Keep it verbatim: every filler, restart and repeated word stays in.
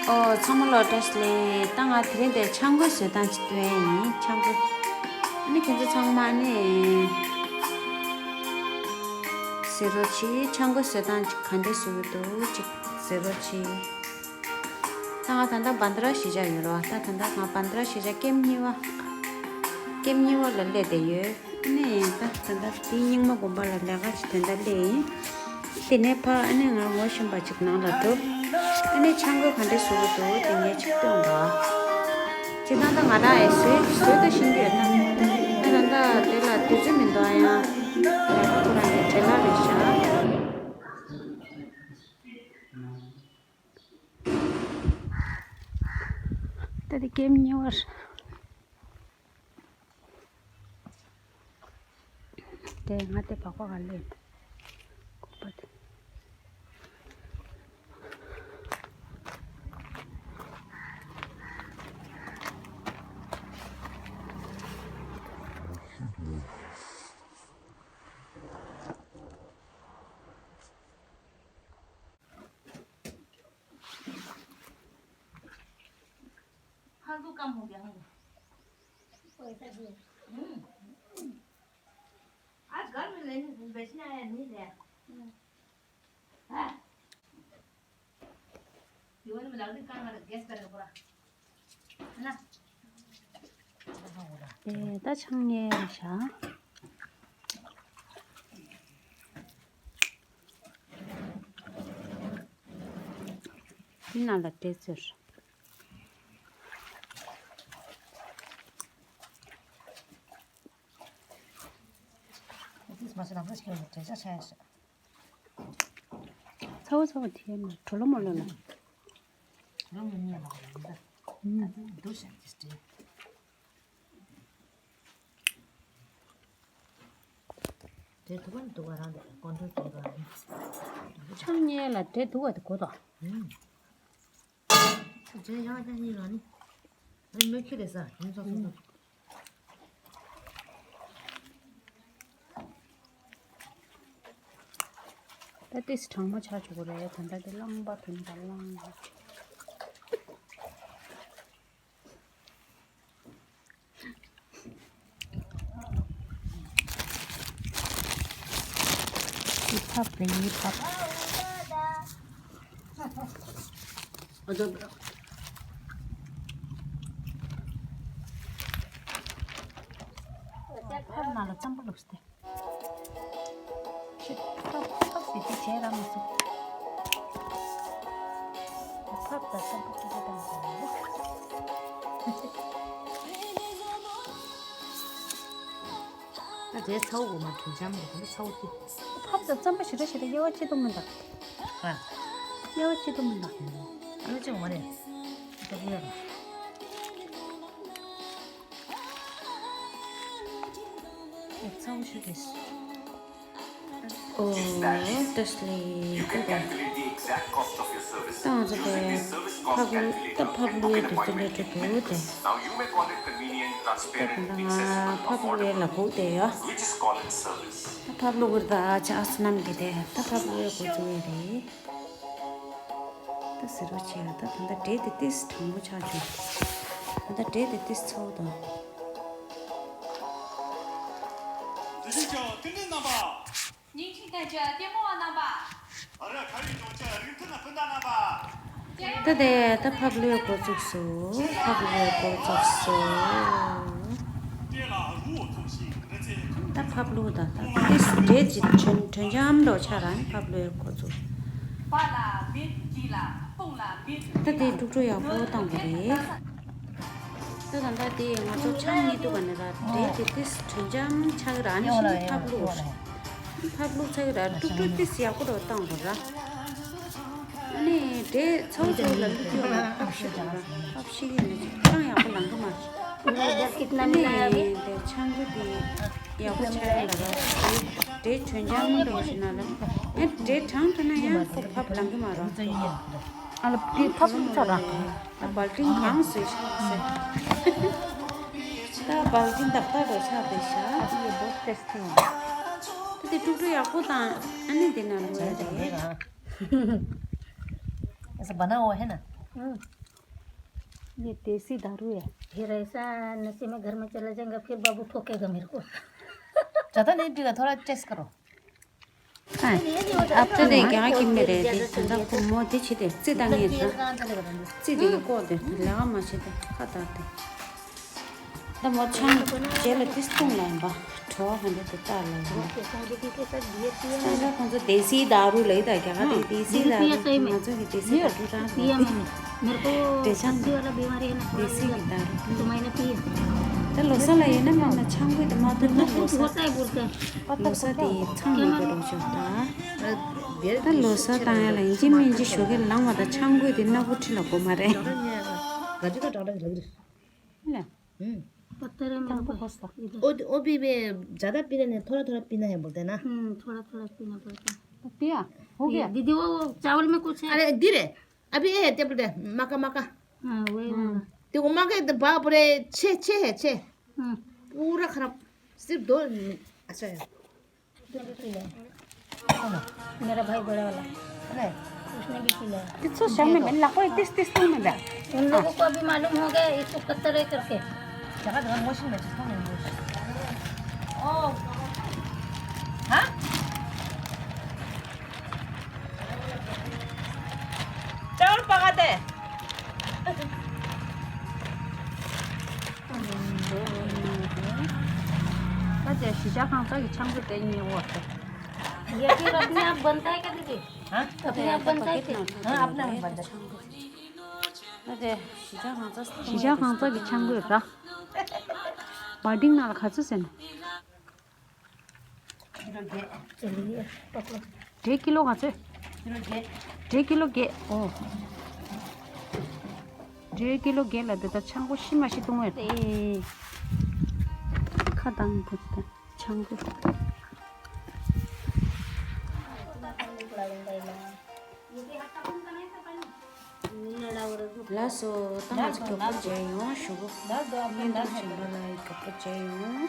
ཨོ་ཚང་མ་ལོ་བཀྲ་ཤིས་བདེ་ལེགས། ད་ང་དེ་རིང་འདིར་ཆང་བསྐོལ་བཟོ་སྟངས་ཅིག་སྟོན་ཡིན། ཆང་བསྐོལ། ཨ་ནི་ཁྱེད་ཚོ་ཚང་མ་ཨ་ནི་གཟིགས་རོགས་གྱིས། ཆང་བསྐོལ་བཟོ་སྟངས་ཅིག་ག་འདྲ་བཟོ་གི་འདུག་ཅིག་གཟིགས་རོགས་གྱིས། ད་ང་ད་ལྟ་བྷན་དྷ་ར་གཞིས་ཆགས་ཡོད་རེད་བ། ད་ད་ལྟ་ང་བྷན་དྷ་ར་གཞིས་ཆགས་ཀེམ་གཉིས་པ། ཀེམ་གཉིས་པ་ལ་སླེབས་བསྡད་ཡོད། ཨ་ནི་ད་ད་ལྟ་འདི་རྙིང་མ་དགོན་པ་ལ་ལས་ཀ་ཅིག་དོན་དག་སླེབས་ཡིན། དེ་ནས་ཕར་ཨ་ནི་ང་ངོ་ཤེས་པ་ཅིག་ནང་ལ་འགྲོ། ཨ་ནི་ཆང་བསྐོལ་ག་འདྲ་བཟོ་གི་འདུག་དེ་ངས་ཅིག་སྟོན་རོགས། སྤྱིར་བཏང་ད་ང་རང་ཨེ་བཟོས་བཟོས་ད་ཤེས་ཀྱི་ཡོད་ད། ཨ་ད་ལྟ་དེ་ལ་དུས་ཚོད་མི་འདུག་ཨ། ཡང་ལས་ཀ་ཁོ་རང་གི་བྲེལ་བ་རེད་ཤག་ད་དེ་ཀེམ་གཉིས་པ་རེད། དེ་ང་དེ་བག་བག་ག་ལེན། ཁོག་པ་དེ། ཕར་ཚུར་བཀའ་མོལ་རྒྱག་ཧང་། ཨ་གར་མི་ལེན་བེ་ཤི་ན་ཡ་ནི་ལེ། ཨ། ཡོད་ནི་མི་ལག་རི་ཀ་ང་ར་གེ་སི་པེ་ར་གོ་ར། ན། དེ་ད་ཆང་ཉལ་བཞག་འདི་ནང་ལ་འབྲས་བཙོས། ཚ་བོ་ཚ་བོ་དེ་ནི་གྲོ་ལོ་མོ་ལོ་ལ། གྲོ་ལོ་མོ་ཉལ་ལ་ལ་ད། ཨུམ། ད་དུང་འདུག་ཤག་ཅིག་སྤྲད། དེ་ཐུག་པ་འདུག་པ་རང་དེ་ཀོན་ཀྲོལ་བྱེད་པ་རེད། ཆང་ཉལ་ལ་འབྲས་འདུག་པ་དེ་གོ་ད། ཨུམ། ཚུར་རྗེས་ཡང་ཡང་གཉིས་ལ་ནི། ཨ་ནི་མོས་ཁྱི་རེད་ས་ཡིན་ཚོགས་ཚོགས་ཚོགས། ད་ཏིས་གྲང་མོ་ཆགས་བཅུག་གི་རེད། ད་ལྟ་དེ་རླངས་པ་ཐོན་པ་རླངས་པ། ཕབ་རེད་ཕབ། ཨ་ད། ཕབ་ན་ལ་རྩམ་པ་བླུགས་ཏེ། ཕབ་ཕབ་ཟེར་དེ་བྱས་ར་མ་སོང་། ཕབ་དང་རྩམ་པ་ཅི་འདྲ་དང་ཟེར་ན། ད་དེ་ཚ་བོ་མ་དྲོད་འཇམ་རེད། ད་ཚ་བོ་དེ། ཕབ་དང་རྩམ་པ་ཞེ་དྲག་ཞེ་དྲག་དབྱེ་བ་ཕྱེ་ཐུབ་མི་འདུག་ཨ། དབྱེ་བ་ཕྱེ་ཐུབ་མི་འདུག་ཨ་ལོ་ཅི་མ་རེད། ད་དབྱེ་བ། ཚ་བོ་ཞིག་རེད། ཨོ། བཀྲ་ཤིས་བདེ་ལེགས། ད་ང་ཚོ་དེ་ཕབ་ལུ་ད་ཕབ་ལུའི་དུས་ཚོད་སླེབས་འགྲོ་འདུག་དེ། ད་ད་ང་ཕབ་ལུའི་ལ་སྒུག་བསྡད་ཡོད། ད་ཕབ་ལུ་གུར་ད་ཆ་སི་ནམ་གི་དེ་ད་ཕབ་ལུའི་གུར་ཚུགས་ཡོད་རེད། ད་ཟེར་རོ་ཆེ་ཡ། ད་ད་ལྟ་འབྲས་དེ་ཏིས་གྲང་མོ་ཆགས་བྱུང་། ད་ལྟ་འབྲས་དེ་ཏིས་ཚ་བོ་དང་། དེ་བཞིན་ཀྱང་ཏིང་ངེ་རྣམ་པ། སྙིང་ཁྲིད་བསྟན་བཅོས་ལྟད་མོ་བ་རྣམ་པ། ཨ་རི་ཁ་བའི་ལྗོངས་ཀྱི་རིག་མཐུན་སྤུན་ཟླ་རྣམ་པ། ད་དེ་ད་ཕབ་ལུའི་གུར་ཚུགས་སོ། ཕབ་ལུའི་གུར་ཚུགས་སོ། ད་ཕབ་ལུ་ད་ད་ཏིས་འབྲས་ཀྱི་དྲོད་དྲོད་འཇམ་འདྲ་བོ་ཆགས་ར་ནི་ཕབ་ལུའི་གུར་ཚུགས། ད་དེ་དཀྲུག་དཀྲུག་ཡག་པོ་བཏང་དགོས་རེད། ད་ད་ལྟ་དེ་ང་ཚོ་ཆང་ཉལ་དུས་ག་ནས་ར་འབྲས་དེ་ཏིས་དྲོད་འཇམ་ཆགས་ར་ནི་ཕབ་ལུ། ཕབ་ལུ་ཚ་གི་ར་དཀྲུག་དཀྲུག་ཏིས་ཡག་པོ་ར་བཏང་དགོས་ར། ཨ་ནི་འབྲས་ཚ་བོ་ཚ་བོ་ལ་བླུགས་རྒྱུ་ཡོད་ལ་ཕབ་ཤི་དགོས་ར། ཕབ་ཤི་གི་མི་ཆང་ཡག་པོ་ལང་གི་མ་རེད། ཨ་ནི་དེ་ཆང་གི་དེ་ཡག་པོ་ཆགས་ཡོད་ལ་ར། འབྲས་དྲོད་འཇམ་འདྲ་བོ་ཞིག་ན་ལ། ཨ་འབྲས་གྲང་དྲགས་ན་ཡང་ཁོ་ཕབ་ལང་གི་མ་རེད། ཨ་ལ་པི་ཕབ་ཚ་ར། ད་བལ་ཏིང་གང་བཟོས་ཤག་ཟེར། ད་བལ་ཏིང་ཏག་ཏག་འགྲོ་ཆགས་བསྡད་ཤག་ད་དེ་དཀྲུག་དཀྲུག་ཡག་པོ་དང་ཨ་ནི་དེ་ན་ལུ་རེད། ऐसा बना हुआ है ना? हम्म। ये देसी दारू है। फिर ऐसा नशे में घर में चला जाएगा, फिर बाबू ठोकेगा मेरे को। ज़्यादा नहीं पीगा, थोड़ा टेस्ट करो। अब तो नहीं क्या कि मेरे दे चंदा को मोदी छिते चिदांगे ना। चिदे को दे लगा मा छिते खाता दे। ད་མོ་ཆང་རྗེས་ལ་ཏིས་བཏུང་ལ་ཡིན་པ། གྲོ་ཧ་འདྲ་དུ་བཏགས་ལ་ཡིན་པ། ད་ལྟ་ཁོང་ཚོ་དེ་སི་ད་རུ་ལ་ཡི་ད་རྒྱ་གར་དེ་དེ་སི་ད་རུ་ང་ཚོ་གི་དེ་སི་ད་རུ་རང་རེད། དེ་ཆང་དེ་སི་གི་ད་རུ། ད་ལོ་གསར་ལ་ཡིན་ན་མིན་ན་ཆང་གོས་དེ་མ་བཏུང་ན་ལོ་གསར། ལོ་གསར་དེ་ཚང་མ་གི་རོགས་ཞོག་ད། ད་ལོ་གསར་བཏང་ཡ་ལ་ཡིན་གཅིག་མིན་གཅིག་ཞོགས་ཀས་ལངས་པ་དང་ཆང་གོས་དེ་སྣ་བུག་འཁྲིས་ལ་དགོས་མ་རེད། ལ། पत्थर है मेरे पास। इधर। ओ ओ भी वे ज्यादा पीने नहीं, थोड़ा थोड़ा पीना है बोलते हैं ना। हम्म, थोड़ा थोड़ा पीना पड़ता है। पिया? हो गया? दीदी, वो चावल में कुछ है? अरे धीरे, अभी ये टेबल दे, मका मका। हाँ, वही वाला। देखो मका तो बाप रे, छः छः है, छः। हम्म। पूरा खराब, सिर्फ दो। अच्छा है। मेरा भाई बड़ा वाला, अरे उसने भी पी लिया। It's so yummy, man. Like, wait, this, this thing, man. उन लोगों को अभी मालूम हो गया इसको पत्थर है करके। क्या कर रहा, मशीन में जिसको नहीं बोल। ओ। हाँ? चावल पकाते। ད་དེ་གཞིས་ཆགས་གང་ས་གི་ཆང་བུ་དེ་ཉེ་བོ་དེ། ये फिर अपने आप बनता है क्या दीदी? हाँ? अपने आप बनता है क्या? हाँ, अपना ही बनता है। ད་དེ་གཞིས་ཆགས་གང་ས་གི་ཆང་བུ་ར། བ་ཏིང་ནང་ལ་ག་ཚོད་ཟེར་ན། किलो के। चलिए, पकड़ो। འབྲས་ཀི་ལོ་ག་ཚོད། किलो के। འབྲས་ཀི་ལོ་བརྒྱད། ཨོ། འབྲས་ཀི་ལོ་བརྒྱད་ལ་འདི་ལྟར་ཆང་བུ་ཤི་མ་ཤི་བཏུང་བས་ཏེ། ཁ་གདངས་པོ་དེ་ཆང་བུ། ལགས་སོ། ད་ང་ཚོ་མགྱོགས་པོ་མཇལ་ཡོང་ཞུ་གོ། བརྙན་ཐུང་གཞན་པ་ལ་མགྱོགས་པོ་མཇལ་ཡོང་།